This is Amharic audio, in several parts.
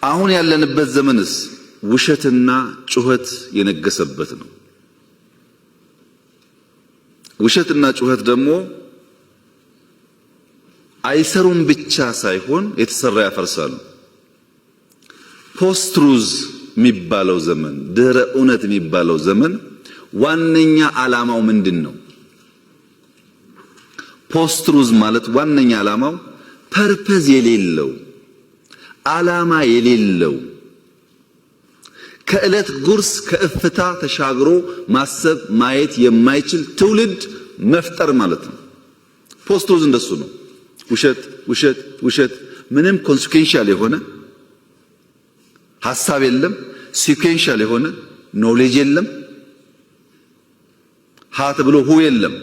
አሁን ያለንበት ዘመንስ ውሸትና ጩኸት የነገሰበት ነው። ውሸትና ጩኸት ደግሞ አይሰሩም ብቻ ሳይሆን የተሰራ ያፈርሳሉ። Post truth የሚባለው ዘመን፣ ድህረ እውነት የሚባለው ዘመን ዋነኛ ዓላማው ምንድን ነው? Post truth ማለት ዋነኛ ዓላማው purpose የሌለው፣ ዓላማ የሌለው፣ ከዕለት ጉርስ ከእፍታ ተሻግሮ ማሰብ ማየት የማይችል ትውልድ መፍጠር ማለት ነው። Post truth እንደሱ ነው። ውሸት፣ ውሸት፣ ውሸት። ምንም consequential የሆነ ሀሳብ የለም። Sequential የሆነ knowledge የለም። ሀ ተብሎ ሁ የለም።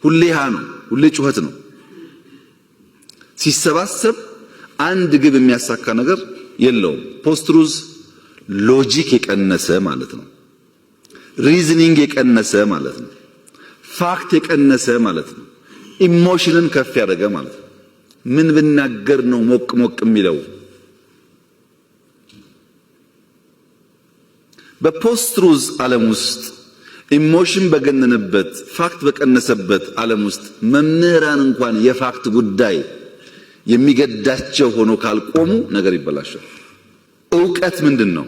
ሁሌ ሀ ነው። ሁሌ ጩኸት ነው። ሲሰባሰብ አንድ ግብ የሚያሳካ ነገር የለውም። Post truth logic የቀነሰ ማለት ነው። Reasoning የቀነሰ ማለት ነው። Fact የቀነሰ ማለት ነው። Emotion ን ከፍ ያደረገ ማለት ነው። ምን ብናገር ነው ሞቅ ሞቅ የሚለው? በ post truth ዓለም ውስጥ፣ emotion በገነነበት፣ fact በቀነሰበት ዓለም ውስጥ መምህራን እንኳን የ fact ጉዳይ የሚገዳቸው ሆኖ ካልቆሙ ነገር ይበላሻል። እውቀት ምንድን ነው?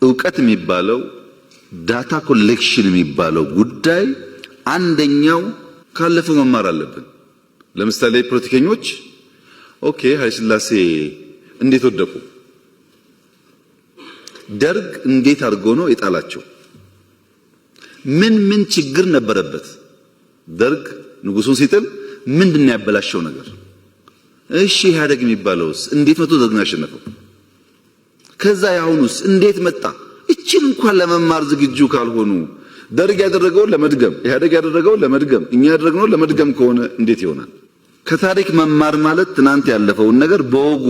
እውቀት የሚባለው፣ data collection የሚባለው ጉዳይ አንደኛው ካለፈው መማር አለብን። ለምሳሌ ፖለቲከኞች፣ okay፣ ኃይለሥላሴ እንዴት ወደቁ? ደርግ እንዴት አድርጎ ነው የጣላቸው? ምን ምን ችግር ነበረበት? ደርግ ንጉሱን ሲጥል ምንድን ነው ያበላሸው ነገር? እሺ፣ ኢህአዴግ የሚባለውስ እንዴት መቶ ደርግን ያሸነፈው? ከዛ የአሁኑስ እንዴት መጣ? እችን እንኳን ለመማር ዝግጁ ካልሆኑ፣ ደርግ ያደረገውን ለመድገም፣ ኢህአዴግ ያደረገውን ለመድገም፣ እኛ ያደረግነውን ለመድገም ከሆነ እንዴት ይሆናል? ከታሪክ መማር ማለት ትናንት ያለፈውን ነገር በወጉ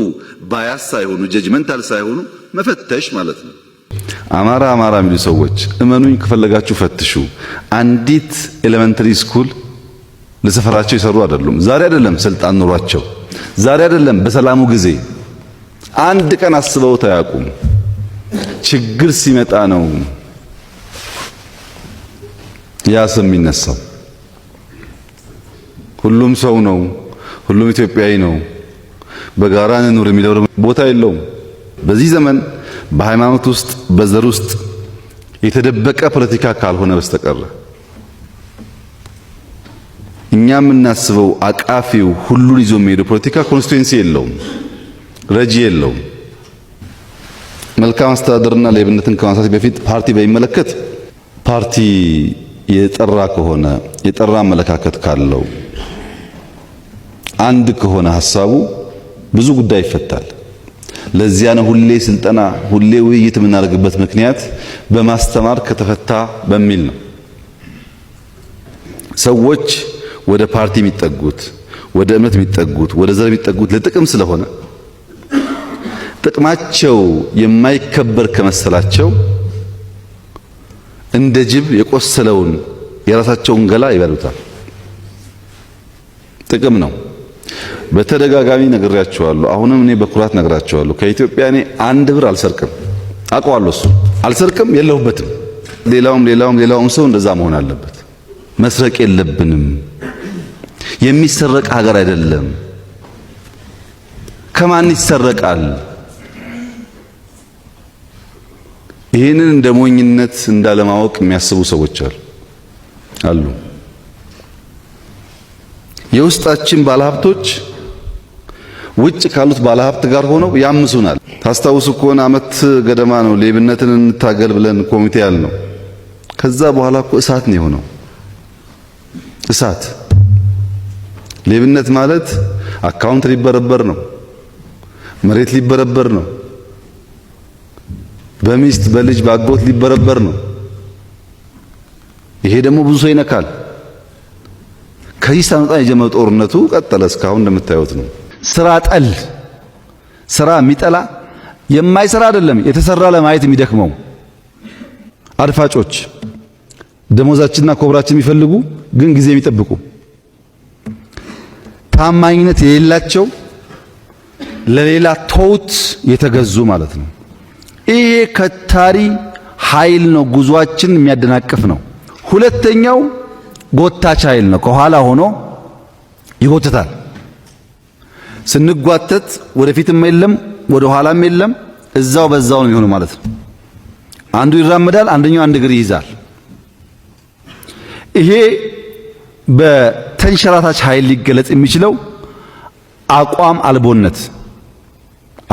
bias ሳይሆኑ፣ judgmental ሳይሆኑ መፈተሽ ማለት ነው። አማራ አማራ የሚሉ ሰዎች እመኑኝ፣ ከፈለጋችሁ ፈትሹ። አንዲት elementary school ለሰፈራቸው የሰሩ አይደሉም። ዛሬ አይደለም ስልጣን ኑሯቸው፣ ዛሬ አይደለም በሰላሙ ጊዜ አንድ ቀን አስበው አያውቁም። ችግር ሲመጣ ነው ያ ስም የሚነሳው። ሁሉም ሰው ነው፣ ሁሉም ኢትዮጵያዊ ነው፣ በጋራ እንኑር የሚለው ቦታ የለውም። በዚህ ዘመን በሃይማኖት ውስጥ፣ በዘር ውስጥ የተደበቀ ፖለቲካ ካልሆነ በስተቀር እኛ የምናስበው አቃፊው ሁሉን ይዞ የሚሄደው ፖለቲካ constituency የለውም፣ ረጂ የለውም። መልካም አስተዳደርና ሌብነትን ከማንሳት በፊት ፓርቲ በሚመለከት፣ ፓርቲ የጠራ ከሆነ፣ የጠራ አመለካከት ካለው፣ አንድ ከሆነ ሀሳቡ፣ ብዙ ጉዳይ ይፈታል። ለዚያ ነው ሁሌ ስልጠና፣ ሁሌ ውይይት የምናደርግበት ምክንያት በማስተማር ከተፈታ በሚል ነው። ሰዎች ወደ ፓርቲ የሚጠጉት፣ ወደ እምነት የሚጠጉት፣ ወደ ዘር የሚጠጉት ለጥቅም ስለሆነ ጥቅማቸው የማይከበር ከመሰላቸው እንደ ጅብ የቆሰለውን የራሳቸውን ገላ ይበሉታል። ጥቅም ነው። በተደጋጋሚ ነግሬያቸዋለሁ። አሁንም እኔ በኩራት ነግራቸዋለሁ። ከኢትዮጵያ እኔ አንድ ብር አልሰርቅም። አውቀዋለሁ። እሱ አልሰርቅም፣ የለሁበትም። ሌላውም ሌላውም ሌላውም ሰው እንደዛ መሆን አለበት። መስረቅ የለብንም። የሚሰረቅ ሀገር አይደለም። ከማን ይሰረቃል? ይህንን እንደ ሞኝነት፣ እንዳለማወቅ የሚያስቡ ሰዎች አሉ። የውስጣችን ባለሀብቶች ውጭ ካሉት ባለሀብት ጋር ሆነው ያምሱናል። ታስታውሱ ከሆነ አመት ገደማ ነው ሌብነትን እንታገል ብለን ኮሚቴ ያልነው። ከዛ በኋላ እኮ እሳት ነው የሆነው። እሳት። ሌብነት ማለት account ሊበረበር ነው፣ መሬት ሊበረበር ነው፣ በሚስት፣ በልጅ፣ በአጎት ሊበረበር ነው። ይሄ ደግሞ ብዙ ሰው ይነካል። ከዚህ ሳንወጣ የጀመረው ጦርነቱ ቀጠለ። እስካሁን እንደምታዩት ነው። ስራ ጠል፣ ስራ የሚጠላ፣ የማይሰራ አይደለም፣ የተሰራ ለማየት የሚደክመው፣ አድፋጮች፣ ደሞዛችንና ኮብራችን የሚፈልጉ ግን ጊዜ የሚጠብቁ፣ ታማኝነት የሌላቸው፣ ለሌላ ቶት የተገዙ ማለት ነው። ይሄ ከታሪ ኃይል ነው፣ ጉዟችን የሚያደናቅፍ ነው። ሁለተኛው ጎታች ኃይል ነው። ከኋላ ሆኖ ይጎትታል። ስንጓተት ወደፊትም የለም ወደ ኋላም የለም፣ እዛው በዛው ነው የሚሆነው ማለት ነው። አንዱ ይራመዳል፣ አንደኛው አንድ እግር ይይዛል። ይሄ በተንሸራታች ኃይል ሊገለጽ የሚችለው አቋም አልቦነት።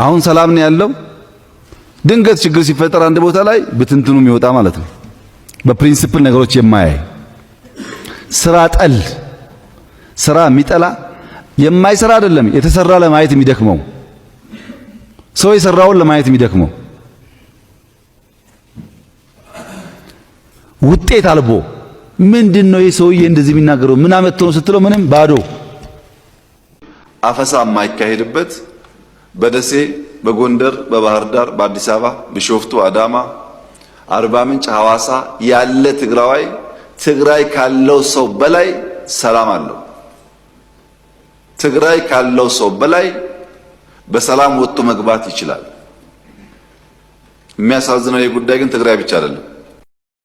አሁን ሰላም ነው ያለው፣ ድንገት ችግር ሲፈጠር አንድ ቦታ ላይ ብትንትኑ የሚወጣ ማለት ነው። በ principle ነገሮች የማያይ፣ ስራ ጠል፣ ስራ የሚጠላ፣ የማይሰራ አይደለም፣ የተሰራ ለማየት የሚደክመው፣ ሰው የሰራውን ለማየት የሚደክመው፣ ውጤት አልቦ። ምንድን ነው ይህ ሰውዬ እንደዚህ የሚናገረው? ምን አመጥቶ ነው ስትለው ምንም ባዶ። አፈሳ የማይካሄድበት በደሴ፣ በጎንደር፣ በባህር ዳር፣ በአዲስ አበባ፣ ቢሾፍቱ፣ አዳማ፣ አርባ ምንጭ፣ ሐዋሳ ያለ ትግራዋይ ትግራይ ካለው ሰው በላይ ሰላም አለው። ትግራይ ካለው ሰው በላይ በሰላም ወጥቶ መግባት ይችላል። የሚያሳዝነው ይህ ጉዳይ ግን ትግራይ ብቻ አይደለም።